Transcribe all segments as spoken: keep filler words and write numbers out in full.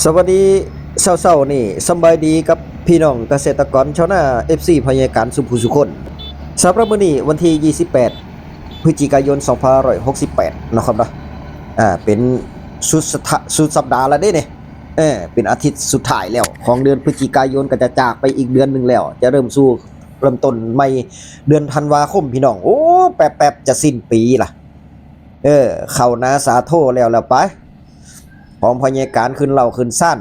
สวัสดีเช้าๆนี่ สำบายดีกับพี่น้องเกษตรกรชาวนา เอฟซี พ่อใหญ่การสุผู้สุคน สำหรับมื้อนี้วันที่ยี่สิบแปด พฤศจิกายน สองพันห้าร้อยหกสิบแปด นะครับเนาะ อ่า เป็นสุดสถา- สุดสัปดาห์แล้วเด้เนี่ย เออ เป็นอาทิตย์สุดท้ายแล้วของเดือนพฤศจิกายน ก็จะจากไปอีกเดือนหนึ่งแล้ว จะเริ่มสู่ เริ่มต้นใหม่เดือนธันวาคมพี่น้อง โอ้ แป๊บๆจะสิ้นปีละ เออ เข้านาสาโทแล้วแล้วไป ของพ่อใหญ่การขึ้นเหล้าขึ้นซ่าน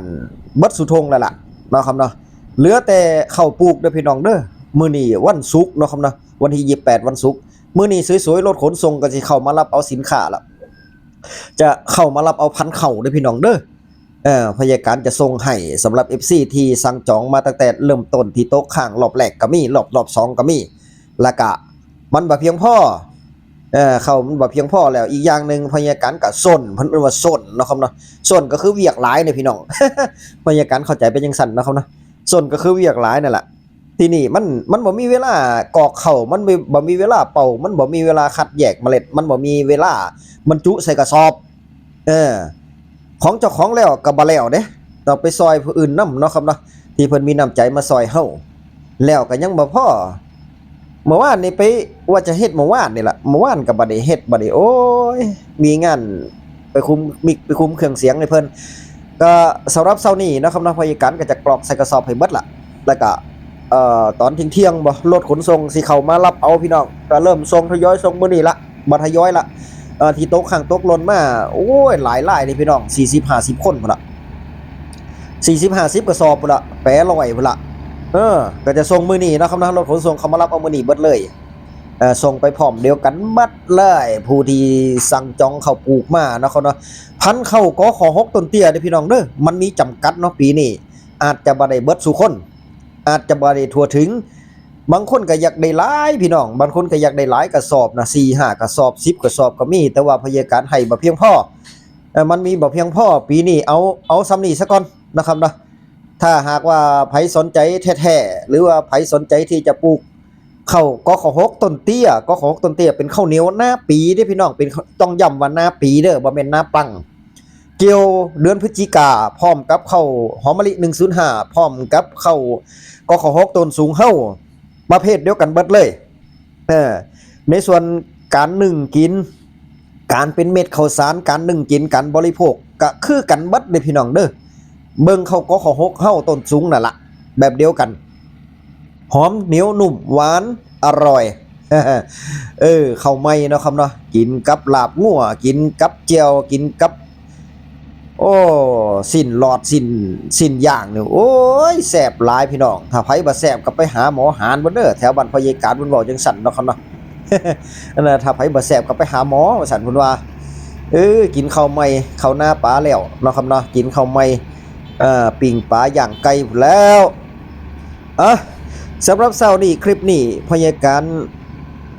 เบิดสุทงแล้วล่ะ เนาะครับเนาะ เหลือแต่เข้าปลูกเด้อพี่น้องเด้อ มื้อนี้วันศุกร์เนาะครับเนาะ วันที่ยี่สิบแปดวันศุกร์ มื้อนี้สวยๆรถขนส่งก็สิเข้ามารับเอาสินค้าละ จะเข้ามารับเอาพันธุ์เข้าเด้อพี่น้องเด้อ เออ พ่อใหญ่การจะส่งให้สำหรับ เอฟซี ที่สั่งจองมาตั้งแต่เริ่มต้นที่ตกค้างรอบแรกก็มี รอบ รอบสองก็มี แล้วก็มันบ่เพียงพอ เออ เข้ามันบ่เพียงพอแล้ว อีกอย่างหนึ่งพ่อใหญ่การก็ซน เพิ่นเอิ้นว่าซนเนาะครับเนาะ ซนก็คือเวียกหลายเนี่ยพี่น้อง พ่อใหญ่การเข้าใจไปจั่งซั้นเนาะครับเนาะ ซนก็คือเวียกหลายนั่นแหละ ทีนี้มัน มันบ่มีเวลากอกเข้า มันบ่ บ่มีเวลาเป่า มันบ่มีเวลาคัดแยกเมล็ด มันบ่มีเวลาบรรจุใส่กระสอบ เออ ของเจ้าของแล้วก็บ่แล้วเด้ ต้องไปซอยผู้อื่นนำเนาะครับเนาะ ที่เพิ่นมีน้ำใจมาซอยเฮา แล้วก็ยังบ่พอ เมื่อวานนี่ไปว่าจะเฮ็ดเมื่อวานนี่ล่ะ เมื่อวานก็บ่ได้เฮ็ด บ่ได้ โอ้ย มีงานไปคุมมิก ไปคุมเครื่องเสียงให้เพิ่น ก็สำหรับเช้านี้เนาะครับเนาะ พ่อใหญ่การก็จะกรอกใส่กระสอบให้เบิดละ แล้วก็ เอ่อ ตอนเที่ยงๆบ่ รถขนส่งสิเข้ามารับเอาพี่น้อง ก็เริ่มส่ง ทยอยส่งมื้อนี้ละ บ่ทยอยละ เอ่อ ที่ตกค้างตกหล่นมา โอ้ย หลายรายเลยพี่น้อง สี่สิบห้าสิบคนพุ้นละ สี่สิบห้าสิบกระสอบพุ้นละ แปดร้อยพุ้นละ เออ ก็จะส่งมื้อนี้เนาะครับเนาะ รถขนส่งเข้ามารับเอามื้อนี้เบิดเลย เอ่อ ส่งไปพร้อมเดียวกันเบิดเลย ผู้ที่สั่งจองเข้าปลูกมาเนาะครับเนาะ พันธุ์เข้า กข หก ต้นเตี้ยเด้อพี่น้องเด้อ มันมีจำกัดเนาะ ปีนี้ อาจจะบ่ได้เบิดสู่คน อาจจะบ่ได้ทั่วถึง บางคนก็อยากได้หลายพี่น้อง บางคนก็อยากได้หลายกระสอบนะ สี่ห้ากระสอบ สิบกระสอบก็มี แต่ว่าพ่อใหญ่การให้บ่เพียงพอ เอ่อ มันมีบ่เพียงพอ ปีนี้เอา เอาส่ำนี้ซะก่อนนะครับเนาะ ถ้าหากว่าไผสนใจแท้ๆ หรือว่าไผสนใจที่จะปลูกเข้า กข หก ต้นเตี้ย กข หก ต้นเตี้ย เป็นข้าวเหนียวนาปีเด้อพี่น้อง เป็น ต้องย้ำว่านาปีเด้อ บ่แม่นนาปัง เกี่ยวเดือนพฤศจิกา พร้อมกับข้าวหอมมะลิ หนึ่งศูนย์ห้า พร้อมกับข้าว กข หก ต้นสูงเฮา ประเภทเดียวกันเบิดเลย เออ ในส่วนการนึ่งกิน การเป็นเม็ดข้าวสาร การนึ่งกิน การบริโภค ก็คือกันเบิดเด้อพี่น้องเด้อ เบิ่งข้าว กข หก เฮาต้นสูงนั่นละ แบบเดียวกัน หอมเหนียวนุ่มหวานอร่อย เออ ข้าวใหม่เนาะครับเนาะ กินกับลาบงัว กินกับแจ่ว กินกับ โอ้ สิ้นหลอด สิ้น สิ้นย่างนี่ โอ้ย แซ่บหลายพี่น้อง ถ้าไผบ่แซ่บก็ไปหาหมอหานเบิ่งเด้อ แถวบ้านพ่อใหญ่การเพิ่นเว้าจั่งซั้นเนาะครับเนาะ อันน่ะ ถ้าไผบ่แซ่บก็ไปหาหมอ ว่าซั่นเพิ่นว่า เออ กินข้าวใหม่ ข้าวนาปลาแล้วเนาะครับเนาะ กินข้าวใหม่ เอ่อ ปิ้งปลาย่างไก่พู้นแล้ว อ่ะ สำหรับเช้านี้คลิปนี้พ่อใหญ่การ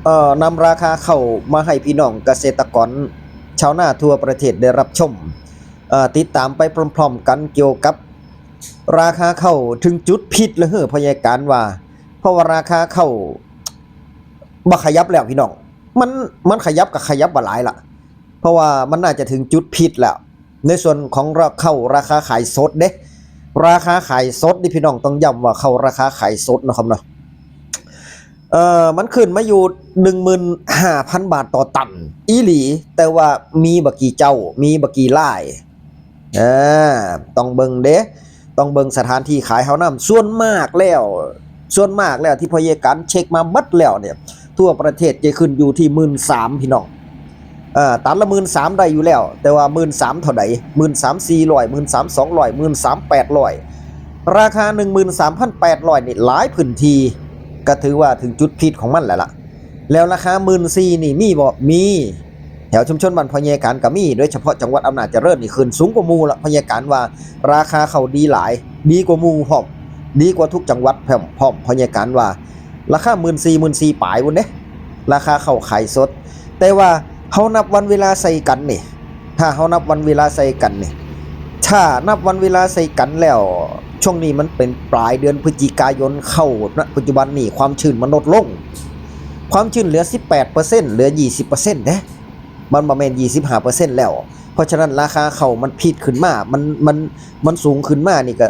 เอ่อ นำราคาข้าวมาให้พี่น้องเกษตรกรชาวนาทั่วประเทศได้รับชม เอ่อ ติดตามไปพร้อมๆกันเกี่ยวกับราคาข้าวถึงจุดพีคแล้วเฮ้อพ่อใหญ่การว่า เพราะว่าราคาข้าวบ่ขยับแล้วพี่น้อง มัน มันขยับก็ขยับบ่หลายละ เพราะว่ามันน่าจะถึงจุดพีคแล้ว ในส่วนของรา- ข้าวราคาขายสดเด้ ราคาขายสดนี่พี่น้องต้องย้ำว่าข้าวราคาขายสดเนาะครับเนาะ เอ่อ มันขึ้นมาอยู่ หนึ่งหมื่นห้าพันบาทต่อตัน อีหลี แต่ว่ามีบ่กี่เจ้า มีบ่กี่ราย อ่า ต้องเบิ่งเด้ ต้องเบิ่งสถานที่ขายเฮานำ ส่วนมากแล้ว ส่วนมากแล้วที่พ่อใหญ่การเช็คมาเบิดแล้วเนี่ย ทั่วประเทศจะขึ้นอยู่ที่ หมื่นสาม พี่น้อง เอ่อ ตันละ หมื่นสาม ได้อยู่แล้ว แต่ว่า หมื่นสาม เท่าใด หมื่นสามสี่ร้อย หมื่นสามสองร้อย หมื่นสามแปดร้อย ราคา หนึ่งหมื่นสามพันแปดร้อย นี่หลายพื้นที่ก็ถือว่าถึงจุดพีคของมันแล้วล่ะ แล้วราคา หมื่นสี่ นี่มีบ่ มี แถวชุมชนบ้านพ่อใหญ่การก็มี โดยเฉพาะจังหวัดอำนาจเจริญนี่ขึ้นสูงกว่าหมู่ละ พ่อใหญ่การว่าราคาข้าวดีหลาย ดีกว่าหมู่พร้อม ดีกว่าทุกจังหวัดพร้อม พร้อม พ่อใหญ่การว่า ราคา หมื่นสี่ หมื่นสี่ ปลายพุ้นเด้ ราคาข้าวขายสด แต่ว่าเฮานับวันเวลาใส่กันนี่ ถ้าเฮานับวันเวลาใส่กันนี่ ถ้านับวันเวลาใส่กันแล้ว ช่วงนี้มันเป็นปลายเดือนพฤศจิกายนเข้า ณ ปัจจุบันนี่ความชื้นมันลดลง ความชื้นเหลือ สิบแปดเปอร์เซ็นต์ เหลือ ยี่สิบเปอร์เซ็นต์ เด้ มันบ่แม่น ยี่สิบห้าเปอร์เซ็นต์ แล้ว เพราะฉะนั้นราคาข้าวมันพีดขึ้นมา มัน มัน มันสูงขึ้นมานี่ก็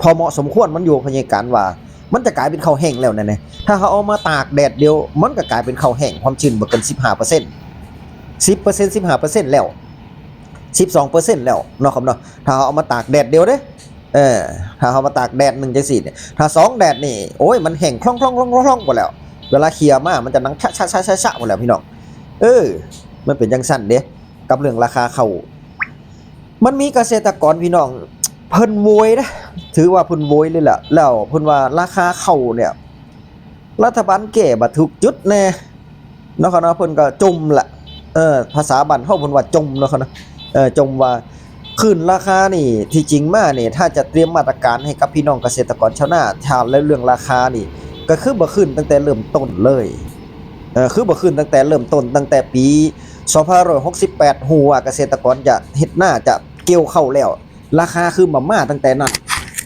พอเหมาะสมควรมันอยู่ พะเยาการว่า มันจะกลายเป็นข้าวแห้งแล้วนั่นแหละ ถ้าเฮาเอามาตากแดดเดียว มันก็กลายเป็นข้าวแห้ง ความชื้นบ่เกิน สิบห้าเปอร์เซ็นต์ สิบเปอร์เซ็นต์ สิบห้าเปอร์เซ็นต์ แล้ว สิบสองเปอร์เซ็นต์ แล้วเนาะครับเนาะ ถ้าเฮาเอามาตากแดดเดียวเด้ เออ ถ้าเฮามาตากแดดหนึ่งจังซี่เนี่ย ถ้าสองแดดนี่ โอ้ย มันแห้งคล่องๆๆๆหมดแล้ว เวลาเขี่ยมา มันจะหนังชะๆๆๆหมดแล้วพี่น้อง เออ มันเป็นจังซั่นเด้ กับเรื่องราคาข้าว มันมีเกษตรกรพี่น้อง เพิ่นโวยนะ ถือว่าเพิ่นโวยเลยแหละ แล้วเพิ่นว่าราคาข้าวเนี่ย รัฐบาลแก้บ่ถูกจุดแน่ เนาะครับเนาะ เพิ่นก็จ่มละ เออ ภาษาบ้านเฮาเพิ่นว่าจ่มเนาะครับเนาะ เออ จ่มว่าขึ้นราคานี่ ที่จริงมานี่ ถ้าจะเตรียมมาตรการให้กับพี่น้องเกษตรกรชาวนา ถ้าเรื่องราคานี่ ก็คือบ่ขึ้นตั้งแต่เริ่มต้นเลย เออ คือบ่ขึ้นตั้งแต่เริ่มต้น ตั้งแต่ปีสองพันห้าร้อยหกสิบแปด ฮู้ว่าเกษตรกรจะเฮ็ดนา จะเกี่ยวข้าวแล้ว ราคาคือบ่มาตั้งแต่นั้น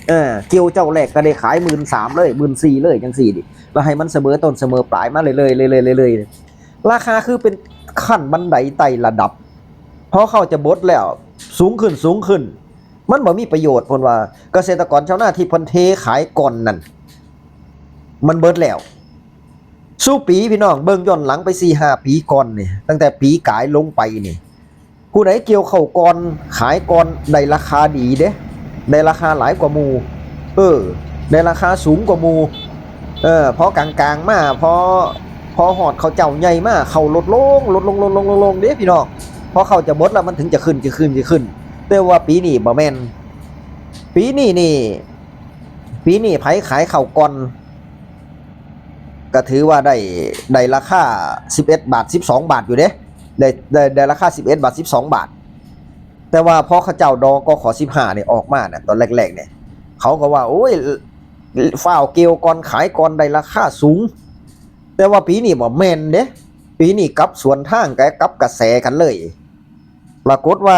เออ เกี่ยวเจ้าแรกก็ได้ขาย หมื่นสาม เลย หมื่นสี่ เลย จังซี่ดิ แล้วให้มันเสมอต้นเสมอปลายมาเรื่อยๆ เรื่อยๆ เรื่อยๆ ราคาคือเป็นขั้นบันไดไต่ระดับ พอข้าวจะเบิดแล้ว สูงขึ้น สูงขึ้น มันบ่มีประโยชน์ เพิ่นว่า เกษตรกรชาวนาที่เพิ่นเทขายก่อนนั่น มันเบิดแล้ว สู่ปีพี่น้อง เบิ่งย้อนหลังไป สี่ห้า ปีก่อนนี่ ตั้งแต่ปีกายลงไปนี่ ผู้ใดเกี่ยวข้าวก่อน ขายก่อน ได้ราคาดีเด้ ได้ราคาหลายกว่าหมู่ เออ ได้ราคาสูงกว่าหมู่ เออ พอกลางๆมา พอ พอฮอดข้าวเจ้าใหญ่มา ข้าวลดลง ลดลง ลดลง ลดลงเด้พี่น้อง พอข้าวจะเบิดแล้วมันถึงจะขึ้น จะขึ้น จะขึ้น แต่ว่าปีนี้บ่แม่น ปีนี้นี่ ปีนี้ไผขายข้าวก่อน ก็ถือว่าได้ ได้ราคา สิบเอ็ดบาท สิบสองบาทอยู่เด้ ได้ ได้ ได้ราคา สิบเอ็ดบาท สิบสองบาท แต่ว่าพอเขาเจ้า ดกข สิบห้า เนี่ยออกมาเนี่ย ตอนแรกๆเนี่ย เขาก็ว่า โอ้ย ฟ้าวเกี่ยวก่อน ขายก่อน ได้ราคาสูง แต่ว่าปีนี้บ่แม่นเด้ ปีนี้กลับสวนทางกับ กับกระแสกันเลย ปรากฏว่า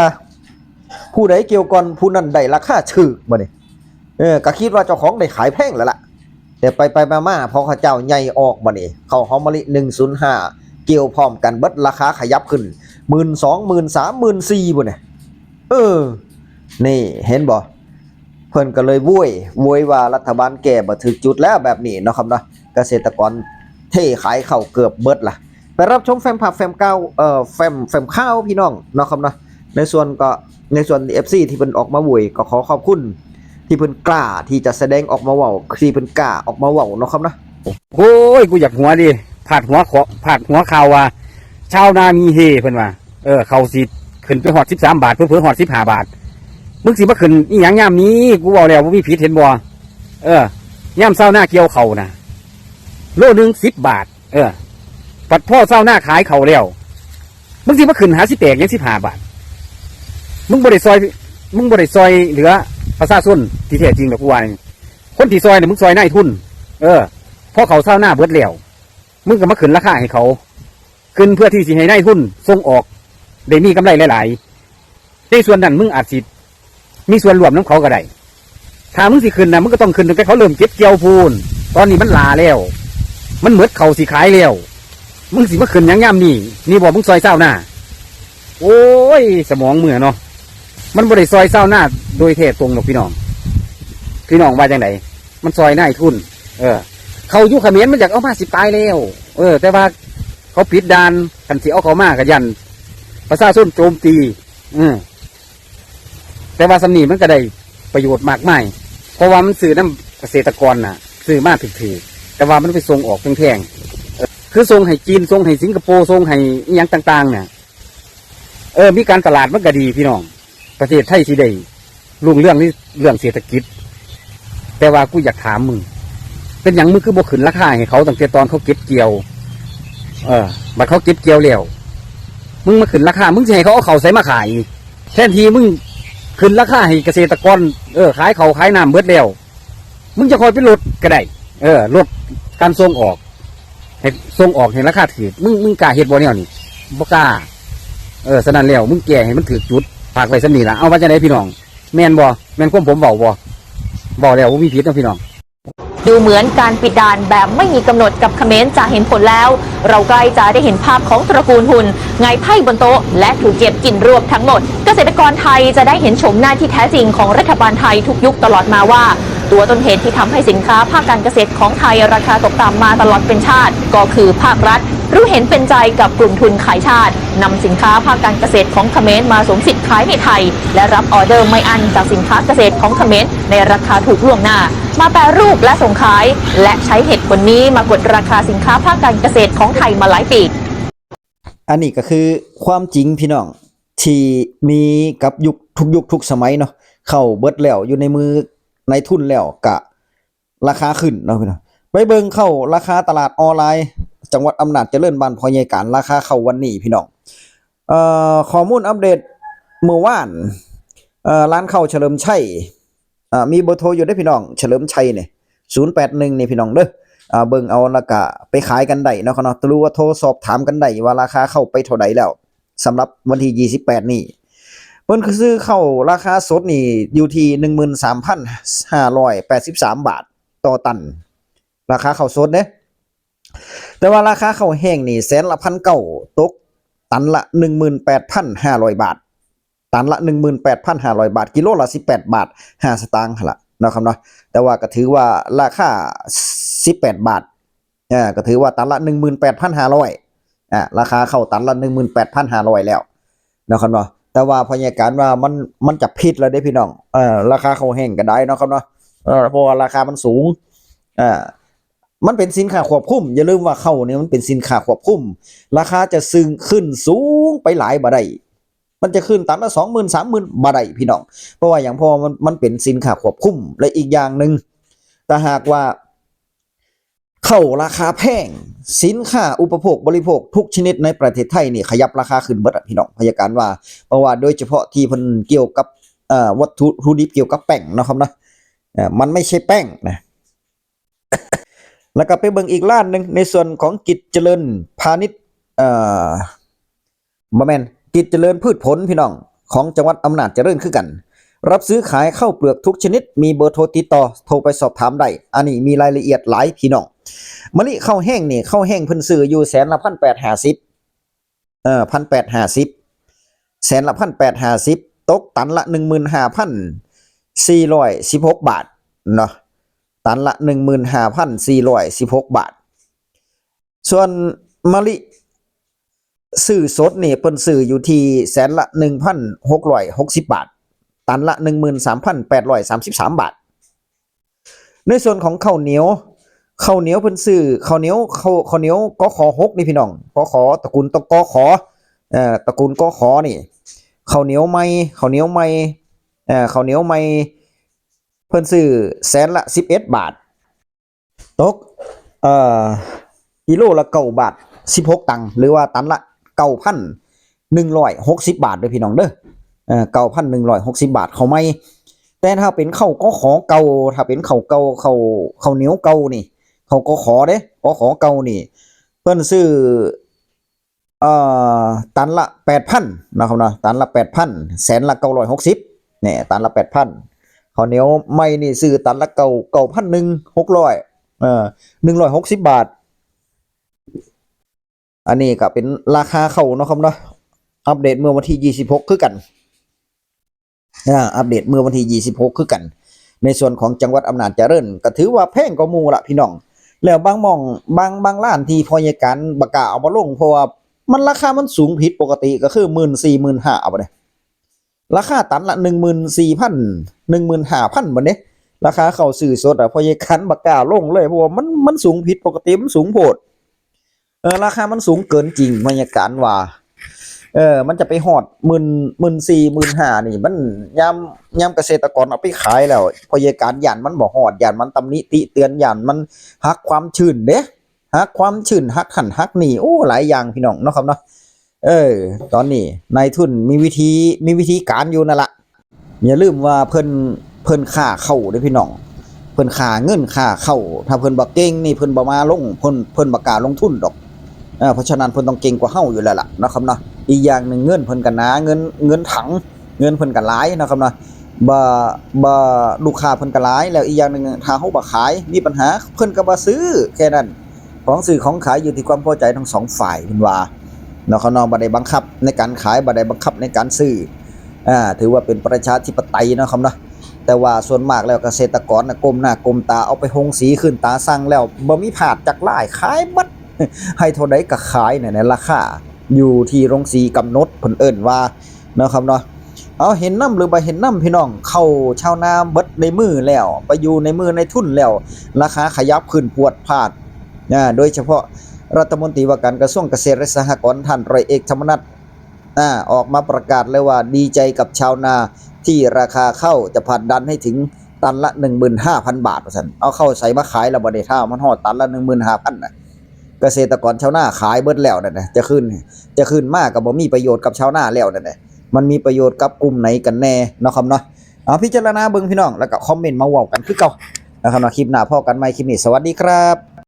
ผู้ใดเกี่ยวก่อน ผู้นั้นได้ราคาถูกบัดนี้ เออ ก็คิดว่าเจ้าของได้ขายแพงแล้วล่ะ แต่ไปไปมามา พอเขาเจ้าใหญ่ออกบัดนี้ ข้าวหอมมะลิ หนึ่งศูนย์ห้า เกี่ยวพร้อมกันเบิด ราคาขยับขึ้น หมื่นสอง หมื่นสาม หมื่นสี่ พุ้นน่ะ เออ นี่เห็นบ่ เพิ่นก็เลยโวย โวยว่ารัฐบาลแก้บ่ถูกจุดแล้วแบบนี้เนาะครับเนาะ เกษตรกรเทขายข้าวเกือบเบิดล่ะ ไปรับชมแฟ้มภาพแฟ้มข่าว เอ่อ แฟ้ม แฟ้มข่าวพี่น้องเนาะครับเนาะ ในส่วนก็ ในส่วน เอฟซี ที่เพิ่นออกมาโวย ก็ขอขอบคุณ ที่เพิ่นกล้าที่จะแสดงออกมาเว้า ที่เพิ่นกล้าออกมาเว้าเนาะครับเนาะ โอ้ย กูอยากหัวดิ พาดหัวขอ พาดหัวข่าวว่า ชาวนามีเฮ เพิ่นว่า เออ ข้าวสิขึ้นไปฮอด สิบสามบาท เผลอๆฮอด สิบห้าบาท มึงสิมาขึ้นอีหยังยามนี้ กูเว้าแล้วบ่มีผิด เห็นบ่ เออ ยามชาวนาเกี่ยวข้าวน่ะ โลหนึ่ง สิบบาท เออ บัดพอชาวนาขายข้าวแล้ว มึงสิมาขึ้นหาสิแตกหยัง สิบห้าบาท มึงบ่ได้ซอย มึงบ่ได้ซอยเหลือประชาชนที่แท้จริงดอก กูว่านี่ คนที่ซอยน่ะ มึงซอยนายทุน เออ พอข้าวชาวนาเบิดแล้ว มึงก็มาขึ้นราคาให้เขา ขึ้นเพื่อที่สิให้นายทุนส่งออก ได้มีกำไรหลายๆ ในส่วนนั้นมึงอาจสิมีส่วนร่วมนำเขาก็ได้ ถ้ามึงสิขึ้นน่ะ มึงก็ต้องขึ้นตั้งแต่เขาเริ่มเก็บเกี่ยวพู้น ตอนนี้มันหล้าแล้ว มันหมดข้าวสิขายแล้ว มึงสิมาขึ้นหยังยามนี้ นี่บ่ มึงซอยชาวนา โอ้ย สมองมึงอะเนาะ มันบ่ได้ซอยชาวนาโดยแท้ตรงดอกพี่น้อง พี่น้องว่าจั่งใด มันซอยนายทุน เออ ข้าวอยู่เขมรมันอยากเอามาสิตายแล้ว เออ แต่ว่าเขาปิดด่าน คันสิเอาเข้ามาก็ย้านประชาชนโจมตี เออ แต่ว่าส่ำนี้มันก็ได้ประโยชน์มากมาย เพราะว่ามันซื้อนำเกษตรกรน่ะ ซื้อมาถูกๆ แต่ว่ามันไปส่งออกแพงๆ เออ คือส่งให้จีน ส่งให้สิงคโปร์ ส่งให้อิหยังต่างๆ เนี่ย เออ มีการตลาดมันก็ดีพี่น้อง ประเทศไทยสิได้รุ่งเรืองในเรื่องเศรษฐกิจ แต่ว่ากูอยากถามมึง เป็นหยังมึงคือบ่ขึ้นราคาให้เขาตั้งแต่ตอนเขาเก็บเกี่ยว เออ บัดเขาเก็บเกี่ยวแล้ว มึงมาขึ้นราคา มึงสิให้เขาเอาข้าวไสมาขาย แทนที่มึงขึ้นราคาให้เกษตรกร เออ ขายข้าวขายน้ำเบิดแล้ว มึงจะค่อยไปลดก็ได้ เออ ลดการส่งออก ให้ส่งออกให้ราคาถูก มึง มึงกล้าเฮ็ดบ่แนวนี้ บ่กล้า เออ ฉะนั้นแล้ว มึงแก้ให้มันถูกจุด ฝากไว้ส่ำนี้ล่ะ เอาว่าจั่งใดพี่น้อง แม่นบ่ แม่นความผมเว้าบ่ เว้าแล้วบ่มีผิดเนาะพี่น้อง ดูเหมือนการปิดด่านแบบไม่มีกำหนดกับเขมรจะเห็นผลแล้ว เราใกล้จะได้เห็นภาพของตระกูลฮุนหงายไพ่บนโต๊ะ และถูกเก็บกินรวบทั้งหมด เกษตรกรไทยจะได้เห็นโฉมหน้าที่แท้จริงของรัฐบาลไทยทุกยุคตลอดมาว่า ตัวต้นเหตุที่ทำให้สินค้าภาคการเกษตรของไทยราคาตกต่ำมาตลอดเป็นชาติ ก็คือภาครัฐ รู้เห็นเป็นใจกับกลุ่มทุนขายชาตินำสินค้าภาคการเกษตรของเขมรมาสวมสิทธิ์ขายในไทย และรับออเดอร์ไม่อั้นจากสินค้าเกษตรของเขมรในราคาถูกล่วงหน้า มาแปรรูปและส่งขาย และใช้เหตุผลนี้มากดราคาสินค้าภาคการเกษตรของไทยมาหลายปี อันนี้ก็คือความจริงพี่น้องที่มีกับยุคทุกยุคทุกสมัยเนาะ เข้าเบิดแล้วอยู่ในมือนายทุนแล้วก็ราคาขึ้นเนาะพี่น้อง ไปเบิ่งเข้าราคาตลาดออนไลน์ จังหวัดอำนาจเจริญบ้านพ่อใหญ่การ ราคาเข้าวันนี้พี่น้อง เอ่อข้อมูลอัปเดตเมื่อวาน เอ่อร้านเข้าเฉลิมชัย อ่ามีเบอร์โทรอยู่ได้อพี่น้อง เฉลิมชัยเนี่ยศูนย์แปดหนึ่งนี่พี่น้องเด้อ อ่าเบิ่งเอาแล้วก็ไปขายกันได้เนาะครับเนาะ หรือว่าโทรสอบถามกันได้ว่าราคาเข้าไปเท่าใดแล้ว สำหรับวันที่ยี่สิบแปดนี่ เพิ่นซื้อเข้าราคาสดนี่อยู่ที่หนึ่งหมื่นสามพันห้าร้อยแปดสิบสามบาทต่อตัน ราคาเข้าสดเด้ แต่ว่าราคาเข้าแห้งนี่แสนละพันเก้า ตกตันละหนึ่งหมื่นแปดพันห้าร้อยบาท ตันละหนึ่งหมื่นแปดพันห้าร้อยบาท กิโลละสิบแปดบาทห้าสตางค์หั่นละเนาะครับเนาะ แต่ว่าก็ถือว่าราคาสิบแปดบาท อ่าก็ถือว่าตันละหนึ่งหมื่นแปดพันห้าร้อย อ่าราคาเข้าตันละหนึ่งหมื่นแปดพันห้าร้อยแล้วเนาะครับเนาะ แต่ว่าพ่อใหญ่การว่ามันมันจะผิดแล้วเด้อพี่น้อง เออราคาเข้าแห้งก็ได้เนาะครับเนาะ เออเพราะว่าราคามันสูง อ่ามันเป็นสินค้าควบคุม อย่าลืมว่าเข้าเนี่ยมันเป็นสินค้าควบคุม ราคาจะซึ่งขึ้นสูงไปหลายบ่ได้ มันจะขึ้นตันละสองหมื่นสามหมื่นบ่ได้พี่น้อง เพราะว่าอย่างเพราะว่ามันมันเป็นสินค้าควบคุม และอีกอย่างหนึ่ง ถ้าหากว่าเข้าราคาแพง สินค้าอุปโภคบริโภคทุกชนิดในประเทศไทยนี่ขยับราคาขึ้นเบิดอะพี่น้อง พ่อใหญ่การว่า เพราะว่าโดยเฉพาะที่เพิ่นเกี่ยวกับเอ่อวัตถุดิบเกี่ยวกับแป้งเนาะครับเนาะ เอ่อมันไม่ใช่แป้งนะ แล้วก็ไปเบิ่งอีกร้านหนึ่งในส่วนของกิจเจริญพาณิชย์ เอ่อบ่แม่น กิจเจริญพืชผลพี่น้อง ของจังหวัดอำนาจเจริญคือกัน รับซื้อขายข้าวเปลือกทุกชนิด มีเบอร์โทรติดต่อ โทรไปสอบถามได้ อันนี้มีรายละเอียดหลายพี่น้อง มะลิข้าวแห้งนี่ ข้าวแห้งเพิ่นซื้ออยู่แสนละพันแปดห้าสิบ เอ่อพันแปดห้าสิบ แสนละพันแปดห้าสิบ ตกตันละหนึ่งหมื่นห้าพันสี่ร้อยสิบหกบาทเนาะ ตันละหนึ่งหมื่นห้าพันสี่ร้อยสิบหกบาท ส่วนมะลิซื้อสดนี่เพิ่นซื้ออยู่ที่แสนละหนึ่งพันหกร้อยหกสิบบาท ตันละหนึ่งหมื่นสามพันแปดร้อยสามสิบสามบาท ในส่วนของข้าวเหนียว ข้าวเหนียวเพิ่นซื้อข้าวเหนียวข้าวข้าวเหนียวกขหกนี่พี่น้อง กข ตระกูลตกข เอ่อตระกูลกขนี่ ข้าวเหนียวใหม่ข้าวเหนียวใหม่ เอ่อข้าวเหนียวใหม่ เพิ่นซื้อแสนละสิบเอ็ดบาท ตก เอ่อกิโลละเก้าบาทสิบหกตังค์ หรือว่าตันละเก้าพันหนึ่งร้อยหกสิบบาทเด้อพี่น้องเด้อ เอ่อเก้าพันหนึ่งร้อยหกสิบบาทข้าวใหม่ แต่ถ้าเป็นข้าวกขเก่า ถ้าเป็นข้าวเก่าข้าวข้าวเหนียวเก่านี่ข้าวกขเด้ กขเก่านี่ เพิ่นซื้อ เอ่อตันละแปดพันนะครับเนาะ ตันละแปดพัน แสนละเก้าร้อยหกสิบ เนี่ยตันละแปดพัน ข้าวเหนียวใหม่นี่ซื้อตันละเก้าเก้าพันหนึ่งหกร้อย เอ่อหนึ่งร้อยหกสิบบาท อันนี้ก็เป็นราคาข้าวเนาะครับเนาะ อัปเดตเมื่อวันที่ยี่สิบหกคือกัน อ่าอัปเดตเมื่อวันที่ยี่สิบหกคือกัน ในส่วนของจังหวัดอำนาจเจริญ ก็ถือว่าแพงกว่าหมู่ละพี่น้อง แล้วบางหม่องบางบางร้านที่พ่อใหญ่การบ่กล้าเอามาลง เพราะว่ามันราคามันสูงผิดปกติ ก็คือหมื่นสี่หมื่นห้าเอาไปเลย ราคาตันละหนึ่งหมื่นสี่พัน หนึ่งหมื่นห้าพันบาทเนี่ย ราคาเข้าซื้อสดอะพ่อใหญ่การบ่กล้าลงเลย เพราะว่ามันมันสูงผิดปกติ มันสูงโพด เออราคามันสูงเกินจริงพ่อใหญ่การว่า เออมันจะไปฮอดหมื่นหมื่นสี่หมื่นห้านี่ มันยามยามเกษตรกรเอาไปขายแล้วพ่อใหญ่การย่านมันบ่ฮอด ย่านมันตำหนิติเตือน ย่านมันหักความชื้นเด้ หักความชื้น หักหั่นหักนี่ โอ้หลายอย่างพี่น้องเนาะครับเนาะ เออ ตอนนี้นายทุนมีวิธีมีวิธีการอยู่นั่นละ อย่าลืมว่าเพิ่นเพิ่นค่าเข้าเด้อพี่น้อง เพิ่นค่าเงินค่าเข้า ถ้าเพิ่นบ่เก่งนี่เพิ่นบ่มาลง เพิ่นเพิ่นบ่กล้าลงทุนดอก เออเพราะฉะนั้นเพิ่นต้องเก่งกว่าเฮาอยู่แล้วล่ะเนาะครับเนาะ อีกอย่างหนึ่งเงินเพิ่นก็หนา เงินเงินถัง เงินเพิ่นก็หลายเนาะครับเนาะ บ่บ่ลูกค้าเพิ่นก็หลาย แล้วอีกอย่างหนึ่งถ้าเฮาบ่ขายมีปัญหา เพิ่นก็บ่ซื้อ แค่นั้น ของซื้อของขายอยู่ที่ความพอใจทั้งสองฝ่ายเพิ่นว่าเนาะครับเนาะ บ่ได้บังคับในการขาย บ่ได้บังคับในการซื้อ อ่า ถือว่าเป็นประชาธิปไตยเนาะครับเนาะ แต่ว่าส่วนมากแล้วเกษตรกรน่ะก้มหน้าก้มตาเอาไปโฮงสีขึ้นตาสั่งแล้ว บ่มีพลาดจักลาย ขายเบิด ให้เท่าใดก็ขายเนี่ยนะ ราคาอยู่ที่โรงสีกำหนด เพิ่นเอิ้นว่าเนาะครับเนาะ เอาเห็นนำหรือบ่เห็นนำพี่น้อง เข้าชาวนาเบิดในมือแล้ว ไปอยู่ในมือนายทุนแล้ว ราคาขยับขึ้นพรวดพราด อ่า โดยเฉพาะรัฐมนตรีว่าการกระทรวงเกษตรและสหกรณ์ท่านร้อยเอกธรรมนัส อ่า ออกมาประกาศเลยว่าดีใจกับชาวนาที่ราคาข้าวจะผลักดันให้ถึงตันละ หนึ่งหมื่นห้าพัน บาท ว่าซั่น เอาข้าวใสมาขายแล้วบัดนี้ ถ้ามันฮอดตันละ หนึ่งหมื่นห้าพัน น่ะ เกษตรกรชาวนาขายเบิดแล้วนั่นน่ะ จะขึ้น จะขึ้นมาก็บ่มีประโยชน์กับชาวนาแล้วนั่นน่ะ มันมีประโยชน์กับกลุ่มไหนกันแน่เนาะครับเนาะ เอาพิจารณาเบิ่งพี่น้อง แล้วก็คอมเมนต์มาเว้ากันคือเก่านะครับเนาะ คลิปหน้าพ้อกันใหม่ คลิปนี้สวัสดีครับ